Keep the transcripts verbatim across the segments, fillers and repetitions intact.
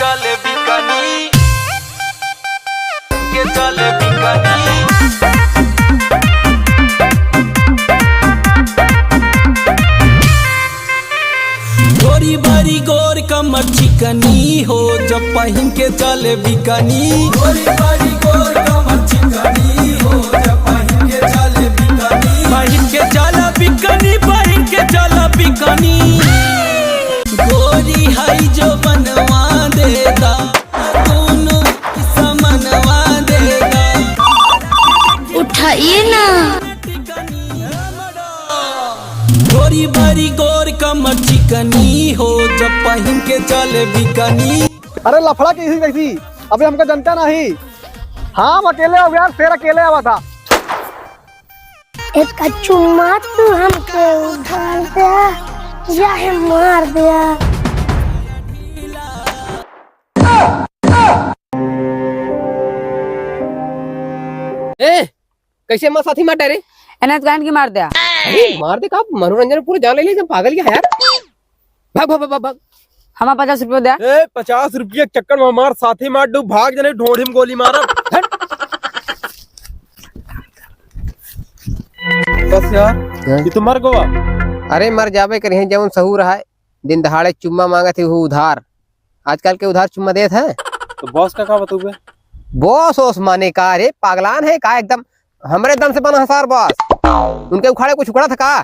चल बिकनी, के चल बिकनी। गोरी बारी गोर कमर चिकनी हो, जब पहिन के चल बिकनी। गोरी बारी गोर कमर चिकनी हो, जब पहिन के चल बिकनी। पहिन के चल बिकनी, पहिन के चल बिकनी। गोरी हई जो बनवा देगा, दोनों समनवा देगा। उठाइए ना। गोरी बारी गोर कमर चिकनी हो, जब पहिन के चल बिकनी। अरे लफड़ा कैसी कैसी, अबे हमका जनता नहीं। हाँ, हम अकेले आवा यार, शेर अकेले आवा था। एक चुम्मा तू हमके उधार दे, चाहे मार दे। ए, कैसे मार साथी मार डारे? एने तो गांड की मार दे। अरे, मार दे का? मनोरंजन पूरा जान ले ले, एकदम पागल क्या है यार? भाग, भाग, भाग, भाग, भाग। हमार पचास रुपया दे। ए, पचास रुपया के चक्कर में हमार साथी मार दू, भाग जने ढोढ़ी में गोली मारा। हट। बस यार, हैं? ये तो मर गवा। अरे, मर जाबे करिहे, जौन सहूर है, दिन दहाड़े चुम्मा मांगत ही, वो उधार। आजकल के उधार चुम्मा देत है। तो बॉस का, का बतौबे? बॉस ओस माने का रे, पागलान है का एकदम? हमरे दम से बना है सार बॉस। उनके उखाड़े कुछ उखड़ा था का?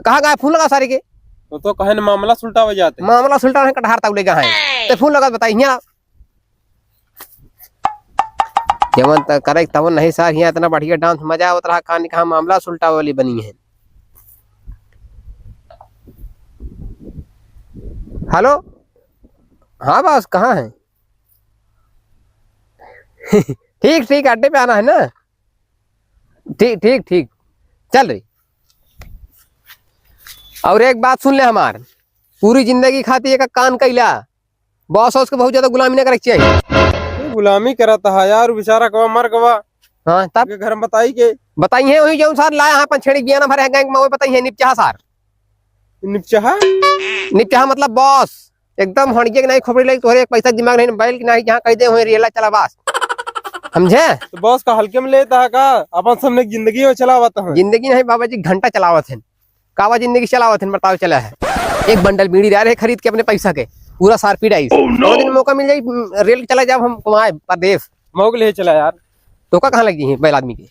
कहाँ गए फोन लगा सारे के? तो, तो कहे न मामला सुलटावे जाते। मामला सुलटावे कटहार तौले गए हैं। ते फोन लगा बताई हियाँ। जवन त करे तवन नहीं सार, हियाँ इतना बढ़िया डांस मजा आवत रहा, कहानी कहाँ मामला सुलटावे वाली बनी है। हेलो, हाँ बॉस, कहाँ है? ठीक, ठीक, अड्डे पे आना है ना? ठीक, ठीक, ठीक, चल रही। और एक बात सुन ले हमार, पूरी जिंदगी खातिर एक कान कैला, बॉस, बॉस के बहुत ज्यादा गुलामी ना करे के चाहिए। ये गुलामी करत है यार, बेचारा कवा मर गवा। हाँ, तब? के घर में बताई के? बताई है वही जौन सार लाया है, अपन छेड़ी बियाना भरे है गैंग में, वो बताई है निपचाहा सार। निपचाहा? निपचाहा मतलब बॉस, एकदम हड़िए के नहीं खोपड़ी लगी, तोहरे एक पैसा दिमाग नहीं, बैल की नहीं, जहाँ कह दे वहीं रेला चला बस। समझे? तो बॉस का हल्के में लेता है का? अपन सबने जिंदगी में चलावत है। जिंदगी नहीं बाबा जी, घंटा चलावत है। कावा जिंदगी चलावत है, बताओ चला है। एक बंडल बीड़ी रहा रहे खरीद के अपने पैसा के, पूरा सार पी डाइस। Oh, no! दो दिन मौका मिल जाई, रेल के चला जाओ हम कमाए परदेश। मौक ले चला यार। तो का कहाँ लगी है बैल आदमी के?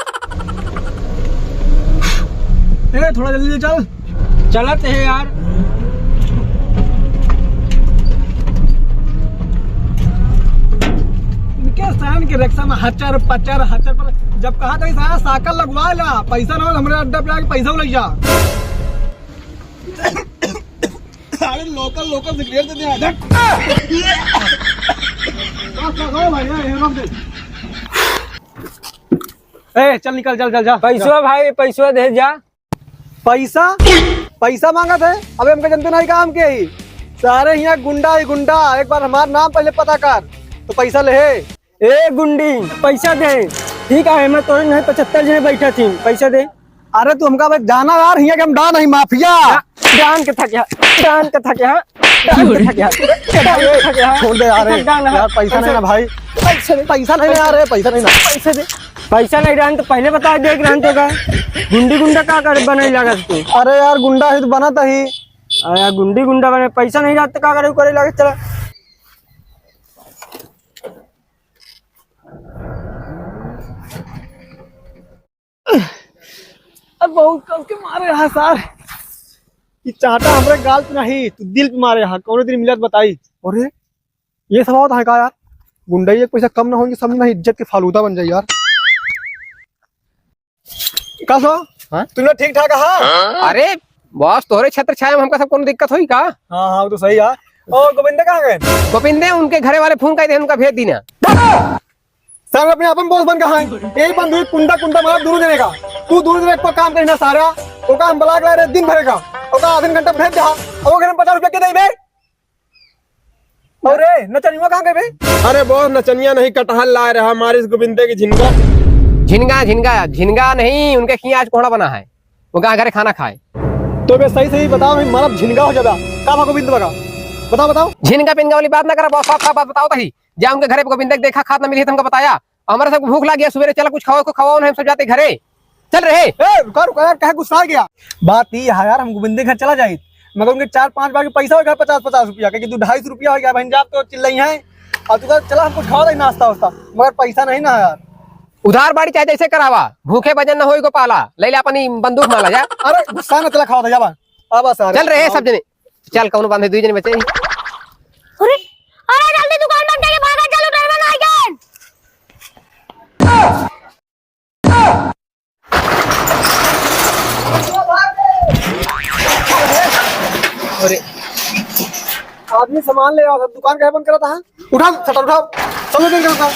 ए, थोड़ा जल्दी चल। चलत है यार। इनके सहन के रिक्शा में हचर पचर, हचर पर जब कहा था सारा साइकिल लगवा ला, पैसा ना हो, हमरे अड्डा पे आके पैसा ले जा। अरे लोकल, लोकल सिगरेट दे दे यार। बस, बस, ओ भाई, ए, ए, रोक दे। ए, चल निकल, चल, चल, जा। पैसवा भाई, पैसवा दे जा। पैसा? पैसा मांगत है? अबे हमका जनते नहीं काम के ही। सारे हियाँ गुंडा ही गुंडा, एक बार हमार नाम पहले पता कर, तो पैसा ले। ए गुंडी, पैसा दे। ठीक है, मैं तोरे नहीं पचहत्तर जने बैठा थी, पैसा दे। अरे तू हमका बस जाना यार, हियाँ के हम डॉन नहीं, माफिया। डॉन के थक यहाँ, डॉन के थक यहाँ, डॉन के थक यहाँ, डॉन के थक यहाँ। छोड़ दे यार, डॉन है। यार पैसा नहीं ना भाई। पैसा दे। पैसा नहीं ना यार, पैसा नहीं ना। पैसा दे। पैसा नहीं रहन तो पहले बता दे रहन तो का। गुंडी गुंडा का करे बने लागत तू? अरे यार गुंडा ही तो बनत ही। अरे यार गुंडी गुंडा बने, पैसा नहीं रहत तो का करे, करे लागत चला। अब बहुत कस के मारे रहा सार। ये चाटा हमरे गाल पे नहीं, तू दिल पे मारे रहा। कौनो दिन मिलत बताई। अरे, ये सब होता है का यार? गुंडई एक पैसा कम ना होंगे, समझ नहीं, इज्जत के फालूदा बन जाए यार। का सो? हाँ? तुमने ठीक ठाक कहा? अरे बॉस, तोहरे छत्र छाया में हमका सब कोनो दिक्कत होई का? हाँ, हाँ, वो तो सही है। ओ, गोविंदा कहाँ गए? गोविंदे उनके घरे वाले फोन कर दे, उनका भेज दीना। सारे अपने अपन बॉस बन कहाँ है? यही बंद हुई, कुंडा, कुंडा मारा दोनों जने का। तू दोनों जने को काम करना सारा, ओका हम ब्लॉक ला रहे दिन भर का, ओका आधे घंटा भेज दे, अब वो घर में पचास रुपया के दे बे। अरे, नचनिया कहाँ गए बे? अरे बॉस, नचनिया नहीं, कटहल लाए रहा, मारिस गोविंदे की झिनगा। झिनगा, झिनगा, झिनगा नहीं, उनके खिया आज कोहड़ा बना है, वो कहाँ घरे खाना खाए। तो बे सही सही बताओ, मैं मरब झिनगा हो जाबा, का भा गोविंद बगा? बताओ, बताओ। झिनका पिनका वाली बात ना करा, बॉस, साफ साफ बात बताओ तही। जा उनके घरे गोविंदा के देखा खात ना मिली है, तुमको बताया। हमारे सब भूख लाग गया, सुबेरे चला कुछ खाओ, को खाओ, हम सब जाते घरे। चल रहे। ए, रुका, रुका यार, काहे गुस्सा आ गया? बात ई है यार, हम गोविंदे घर चला जाइत, मगर उनके चार पाँच बार के पैसा हो गया, पचास पचास रुपया, क्योंकि तू ढाई सौ रुपया हो गया, बहन जात तो चिल्लई है। और तू कहा, "चला, हम कुछ खावा जाए, नाश्ता वास्ता।" मगर पैसा नहीं ना यार। उधार बाड़ी चाहे जैसे करावा, भूखे वजन न होई गोपाला, ले ले अपनी बंदूक माला जा। अरे, गुस्सा न चला, खावा था, जा बा। अब बस, अरे। चल रहे सब जने, चल, कौनो बात नहीं, दुई जने बचे। अरे, अरे, जल्दी दुकान बंद करके भागा, चलो, ड्राइवर आ गए। अरे, आदमी सामान ले आओ, दुकान काहे बंद करत है? उठाओ, शटर उठाओ, चलो, दिन करता।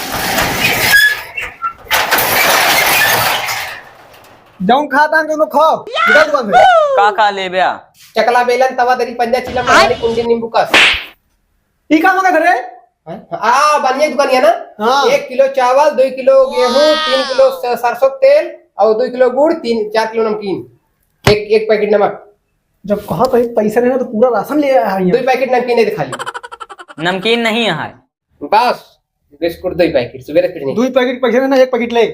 जौन खाता है, दोनों खाओ, उठाओ दुकान से। का का लेब्या? चकला, बेलन, तवा, दरी, पंजा, चिलम, मरदानी, कुंडी, नींबू कस। ई का मांगा घरे? हाँ? आ, बनिया दुकानिया ना? हाँ। एक किलो चावल, दो किलो गेहूं, तीन किलो स-, सरसों तेल और दो किलो गुड़, तीन, चार किलो नमकीन, एक, एक पैकेट नमक। जब कहा तो एक पैसा नहीं ना तो पूरा राशन ले आया है यहाँ। दो पैकेट नमकीन है खाली। नमकीन नहीं है। बस, बिस्कुट दो पैकेट, सुबेरे फिर नहीं। दो पैकेट पैसा नहीं ना, एक पैकेट ले।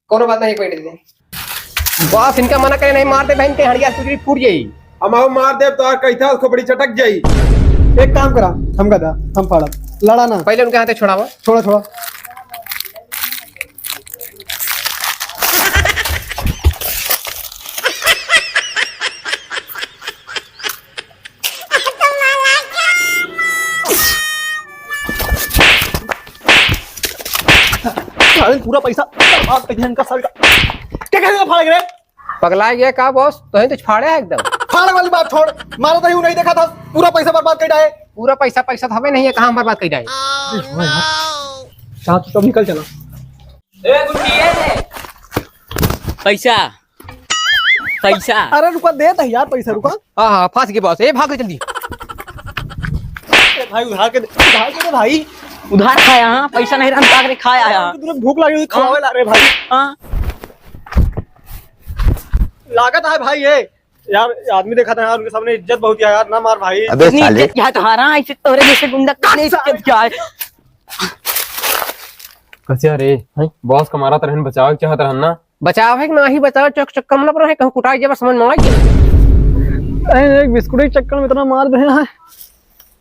कौनो बात नहीं, एक पैकेट दे दे। बस, इनका मना करे नहीं, मार दे बहन के हड़िया सुजरी फूट जाई। हम आओ मार देब तो आ कही था खोपड़ी चटक जाई। एक काम करा, हम गदा, हम फाड़ा, लड़ा ना। पहले उनके हाथे छुड़ावा। छोड़ा, छोड़ा। साले पूरा पैसा बर्बाद कर दिया इनका साले का। क्या कहने का फाड़ रे? पगला गया का बॉस? तो ही तो फाड़े है एकदम। फाड़ वाली बात छोड़, मारा तो ही नहीं देखा था, पूरा पैसा बर्बाद कर डाए। पूरा पैसा, पैसा तो हमें नहीं है, कहाँ बर्बाद कर डाए? साथ तो निकल चला। ए, गुड्डी, ए। पैसा, पैसा। अरे रुका, दे तो यार पैसा, रुका। हाँ, हाँ, फंस गए बॉस। ए, भाग रे जल्दी। ए भाई, उधार के दे, उधार के दे भाई। उधार खाया, हाँ, पैसा नहीं रहन, ताक रे खाया, हाँ। तुझे भूख लगी, खवावे ला रे भाई। हाँ। लागत है भाई ये। यार, आदमी देखा था यार, उनके सामने इज्जत बहुत है यार, ना मार भाई। अबे इतनी साले। इज्जत क्या है तुम्हारा? इसे तोरे जैसे गुंडा का नहीं इज्जत क्या है? कसिया रे, हैं? बॉस का मारा तरहन बचावे के चाहत रहन ना? बचावे के नाही बचावे, चक चक कमला पर है, कहूँ कुटाई जब समझ में आ गया। अरे, एक बिस्कुट के चक्कर में इतना मार दे हैं।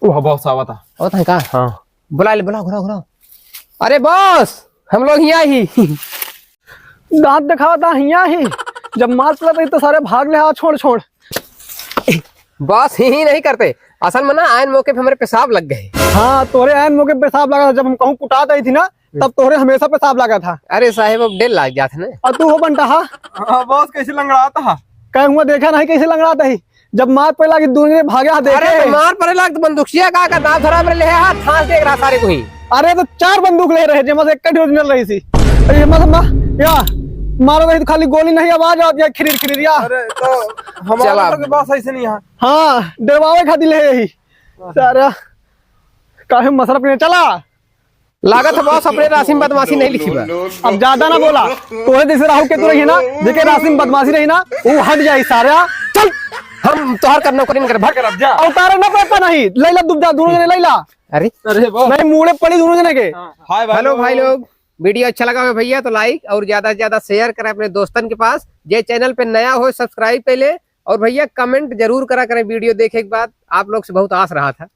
वो बॉस आवा था। आवत है का? हाँ। बुला ले, बुलाओ, बुलाओ, बुलाओ। अरे बॉस, हम लोग यहाँ ही। दांत दिखावा था यहाँ ही। जब मार पड़ा था तो सारे भाग ले, हाँ, छोड़, छोड़। बॉस ही नहीं करते। असल में ना, आयन मौके पे हमारे पेशाब लग गए। हाँ, तोरे आयन मौके पे पेशाब लगा था। जब हम कहूँ कुटात आई थी ना, तब तोहरे हमेशा पेशाब लगा था। अरे साहेब, अब डेढ़ लाख जात है ना। और तू हो बंटा, हाँ? हाँ, बॉस, कैसे लंगड़ा था? कहे हुआ देखा नहीं, कैसे लंगड़ा था ही? जब मार पड़े लागी, दोनों जने भागे, हाँ, देखे। अरे, तो मार पड़े लाग, तो बंदूकसिया का, का दांत धरा मेरे ले, हाथ, हाथ देख रहा सारे को ही। अरे, तो चार बंदूक ले रहे, जेमा से एक ही original रही थी। अरे, जेमा से मा-, या, मारो नहीं तो खाली गोली नहीं, आवाज आवत या खिरिर, खिरिर, या। अरे, तो हमारे चला। लोग के पास ऐसे नहीं है। हाँ, डरवावे खातिर ले यही। सारा, काहे मसरफ ने चला? लागत है बॉस, अपने राशि में बदमाशी नहीं लिखी बा। अब ज्यादा ना बोला, तोहे जैसे राहु केतु रही ना, जेके राशि में बदमाशी रही ना, वो हट जाए सारा। चल, हम तोहार करना करी न कर, भाग। करब जा। अवतारे ना पैसा नहीं, लैला दुब जा, दोनों जने लैला। अरे, अरे बॉस। नहीं, मूड़े पड़ी दोनों जने के। हाँ। हाय भाई हेलो लोग। भाई लोग, video अच्छा लगा हो भैया तो like और ज्यादा से ज्यादा share करें अपने दोस्तन के पास। जे channel पे नया हो subscribe कर ले और भैया comment जरूर करा करें video देखे के बाद, आप लोग से बहुत आस रहा था।